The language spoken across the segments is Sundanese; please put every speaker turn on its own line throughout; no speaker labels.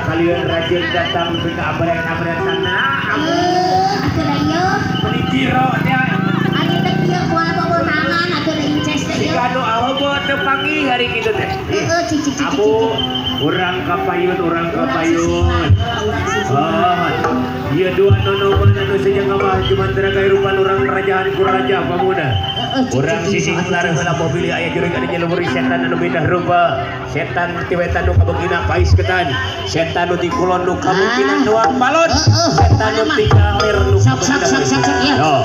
Kalian rajin datang ke abret-abretan.
Atuh da ieu.
Meni jiro nya.
Ari teh kieu moal beunangan atuh da inces teh ieu.
Siga nu ahobo teu panggih hari kitu teh.
Heeh, cicik cicik
Abu
cicik.
Urang kapayun, urang
Urang
kapayun.
sisihan, urang sisihan.
Oh, ieu dua nonoman anu seja ngamah jumantara kahirupan urang rajahan ku raja pamuda.
Heeh, cicik
Urang
cicik.
sisi ular heula mobil aya jurig anu nyeluburi setan anu pindah rupa. Setan ti wetan nu kabukina pais ketan. Setan nu ti kulon nu kabukina
Ah.
nuang balon.
Heeh,
Setan nu ti kaler nu
Sok sok sok sok sok ya.
Yo.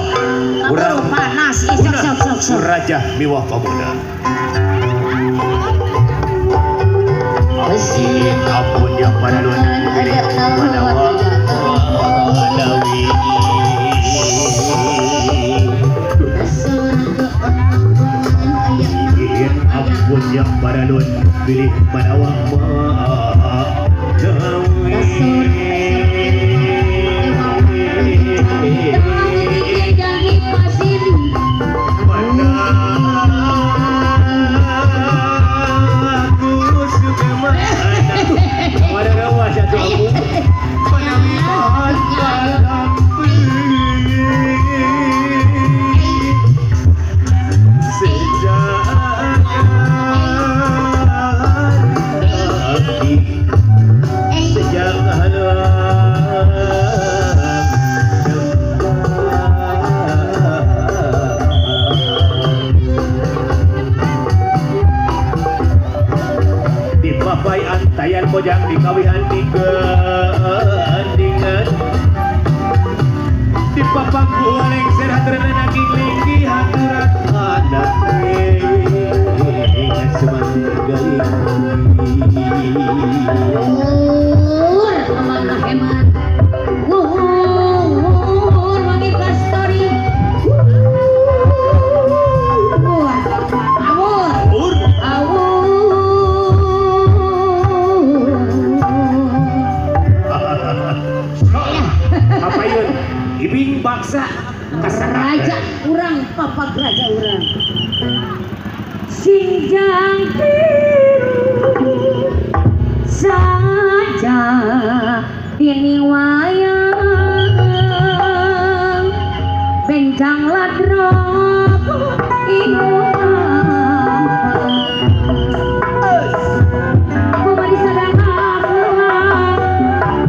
Urang panas, ih, sok sok sok sok.
Raja miwah pamuda. Ampun yang pada luar Manawa Manawi. Ampun yang pada luar Pilih Manawa Manawi. Di papai antayan mojang di kawihan di keandingan di papaku lengser haturna naging linggi haturan anak semangat.
Ur, amanah hemat. Ur, wangi kastori. Ur, awur,
Ur.
Awur.
Kapayun ibing baksa kasarakan.
Raja urang, papak raja urang. Sinjang tiru saja ini wayang bencang ladro ibu.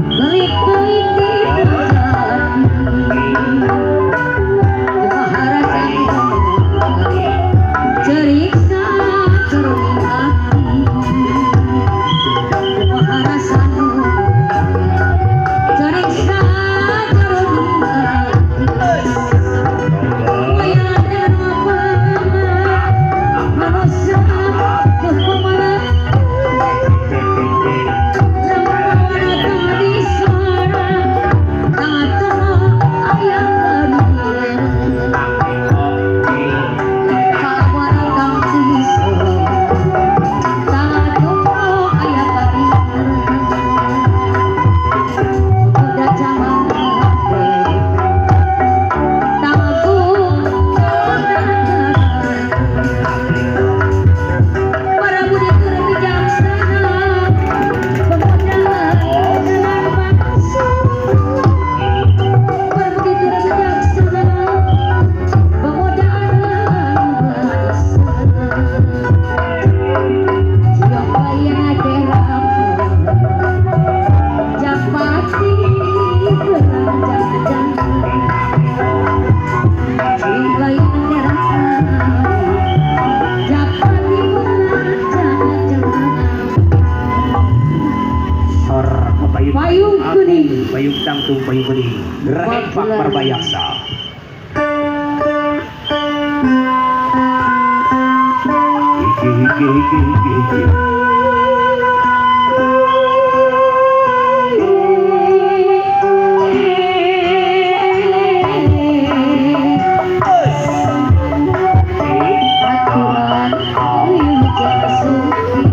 Gelik-gelik di hati ceriksa cermin hati Maharasamu ceriksa cermin hati Wayang dan apa manusia kemana. Para budi bijaksana, pemuda dengan bangsa. Para budi bijaksana, pemuda dengan bangsa. Siapa yang Japati beranjang, Siapa yang Japati beranjang.
Sor payung.
Payung kuning.
Payung tangtung payung kuning. Geraheng Pak Parbayaksa. Hiki hiki hiki hiki hiki.
Aturan Wilujeng Suki.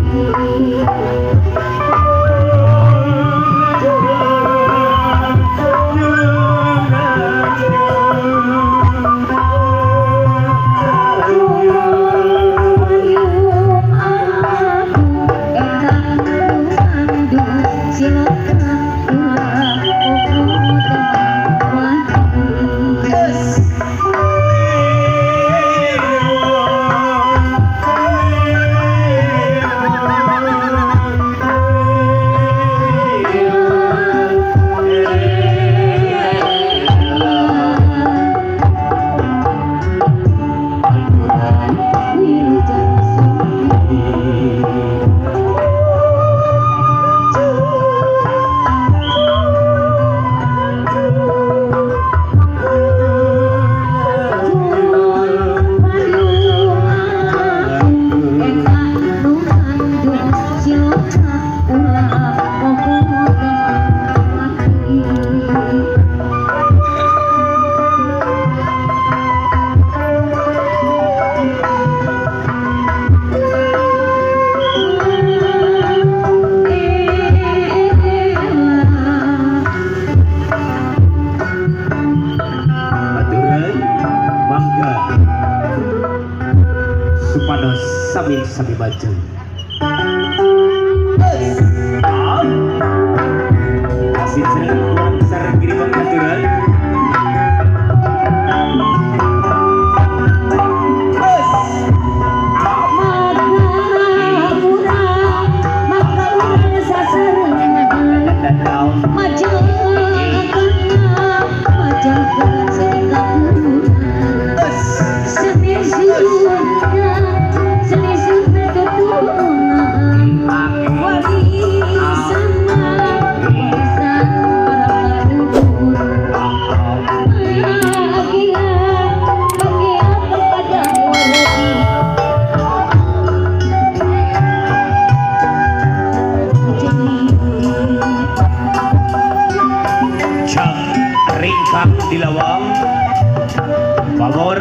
sami majeng. Ah. Masih seneng kurang besar kiri pangaturan.
Maka urang sasarengan majakan seni suna keturunan warisan warisan para leluhur. Bahagia bahagia kepada wargi.
Cak ringkang di lawang pamor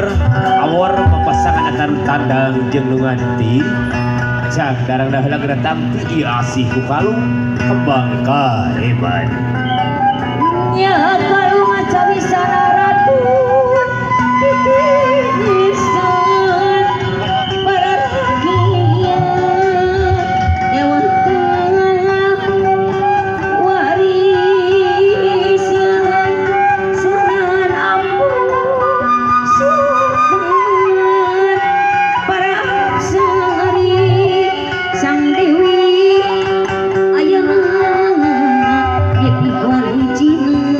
awor mapasangan atan kandang jeung nu nganti cak darang daheula datang ti ieu asih ku kalung kembang kaheban.
Nya kalung acawisana ratu titisan para rakyat dewata warisan Sunan Ambu Sultan para apsari Sang Dewi ayeuna yekti walijina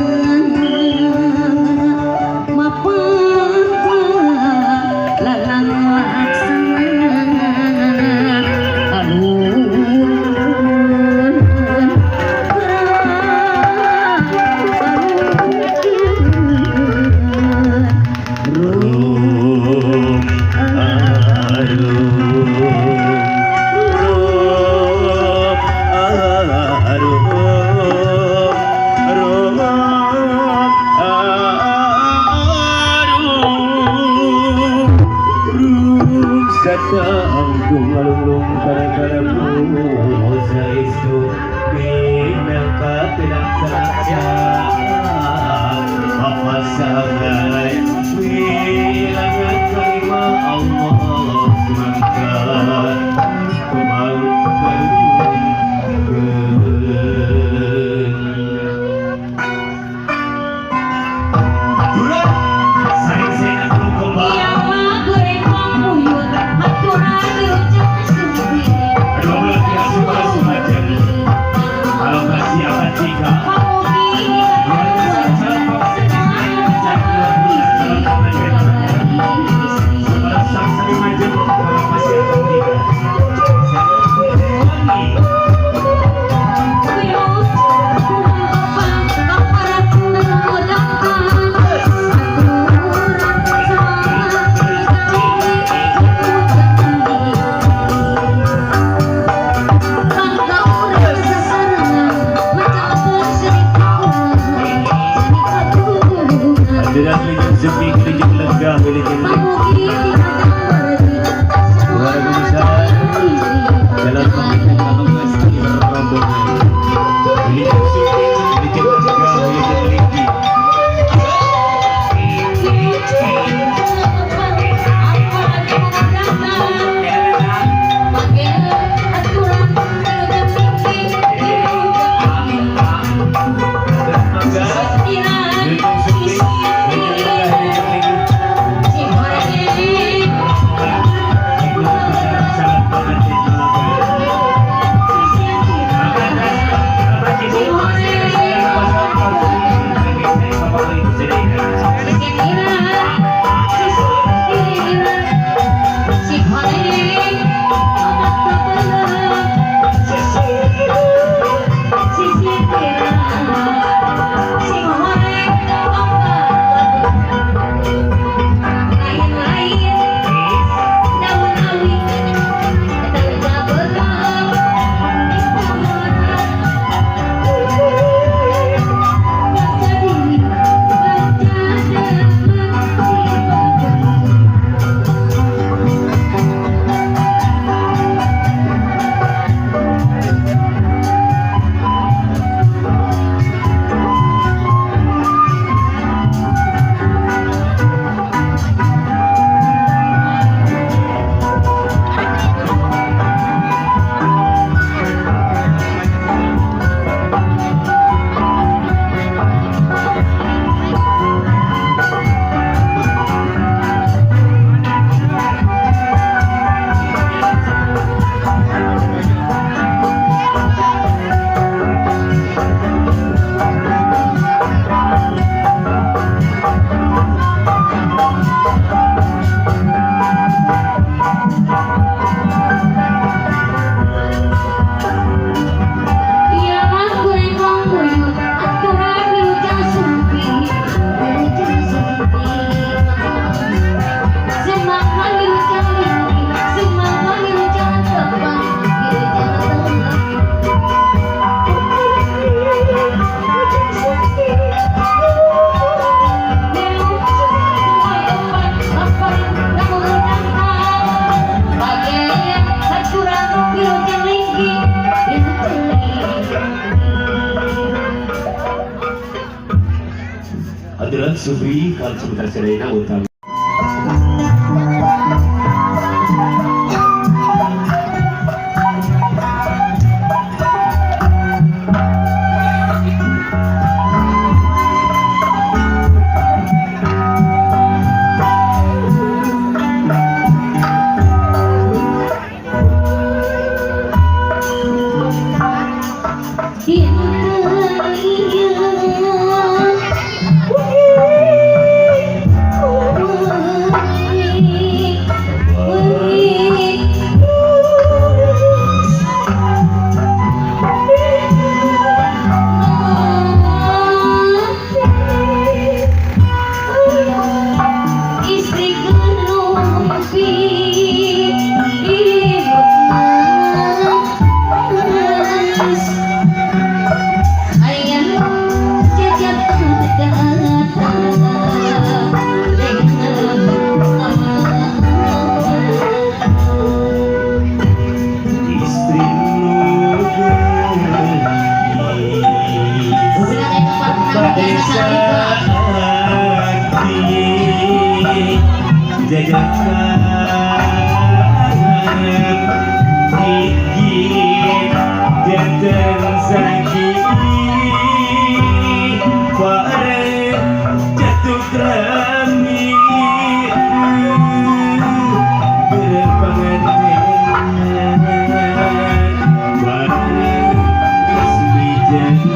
mapapa lalang laksana alun
Rum arum rum arum rum arum rum satang dungalung kara-kara pusa isu pinaka pinaksa papasangan bilangan kelima Allah semangka kemangkan. Aturan saing-saing aku kembang. Dua belas pihak sebelas semacam kalau kasih akan tiga. Tidak lijung sepi, lijung lega, lijung Waalaikumsalam. Jalan pamitan kamu rombongan. Lijung sepi, lijung lega, lijung ligi. Lijung sepi, lijung lega, lijung ligi. Sangat pengantin Hatur Supri kalau sebentar sedayana utang.
Istri gelumpi mas ayah jajak
Istri nu geulis bade jajakan gigit janten saki pare jatuh krami berpengantin bareng resmi jadi.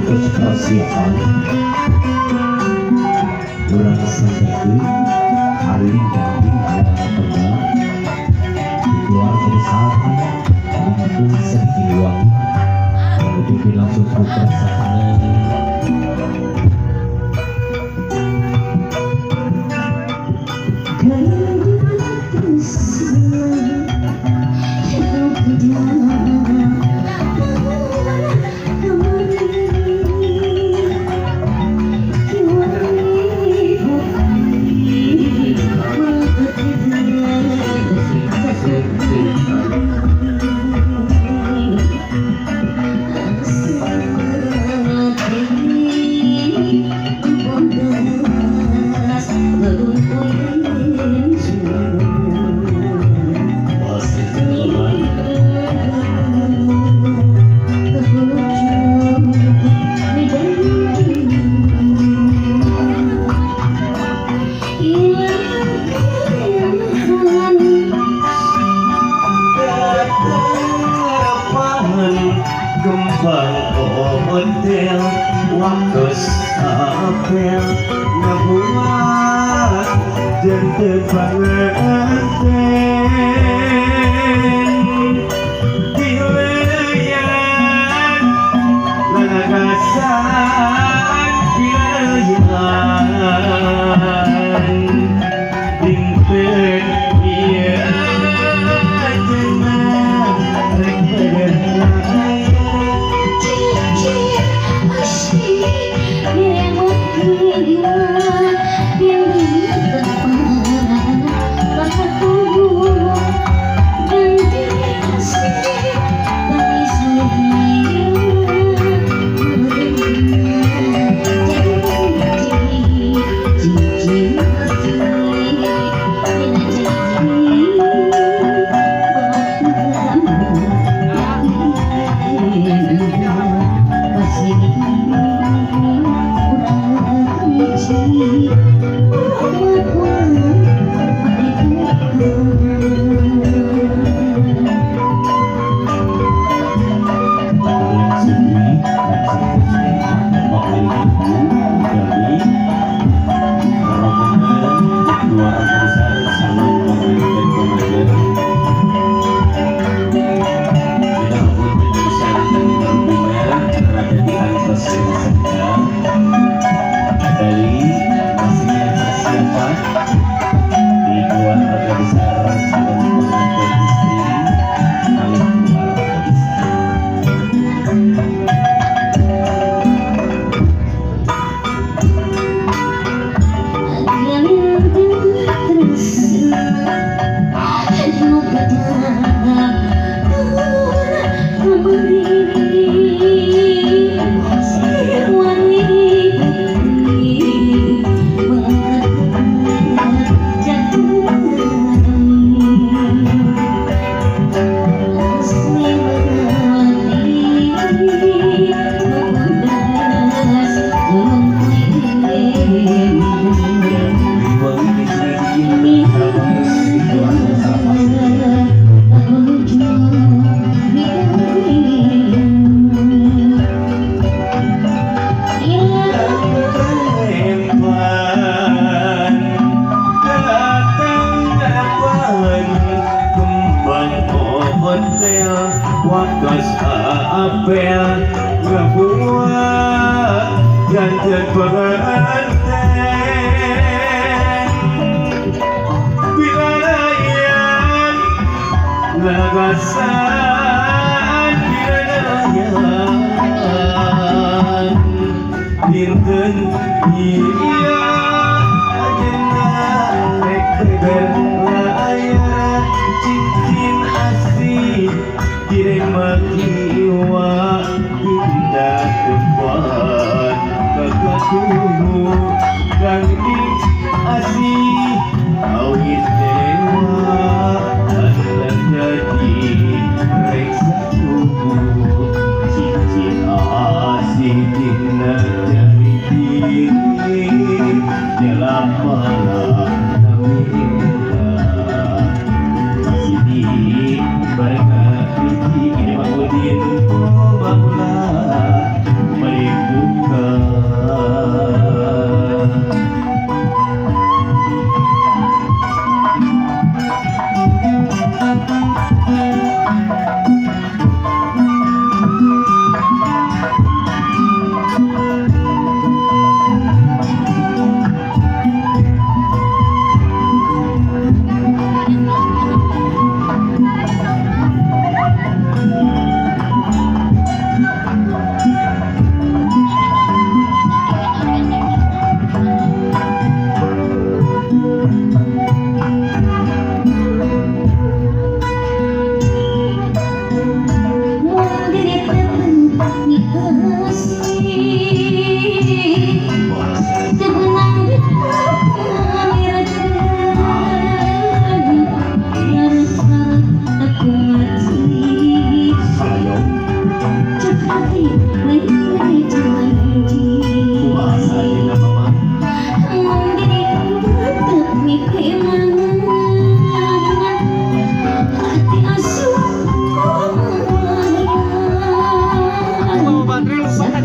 Atas persiapan urang sampaikan hari ganti tengah di keluarga besar maupun sedikit uang kemudian langsung putra sana.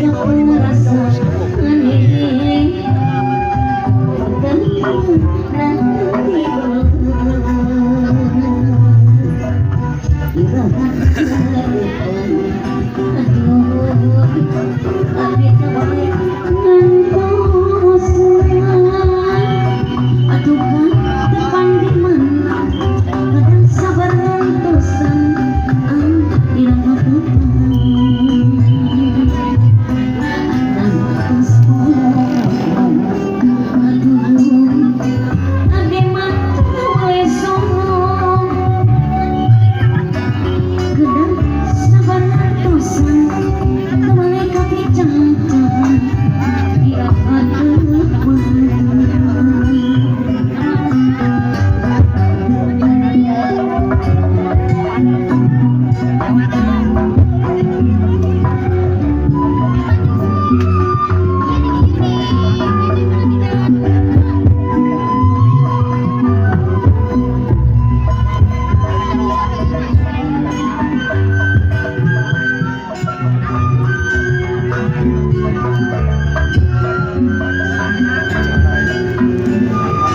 Rasa aneh.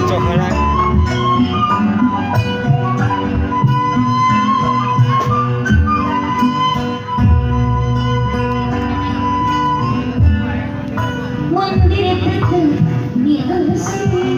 Cok.
Mun diri teh.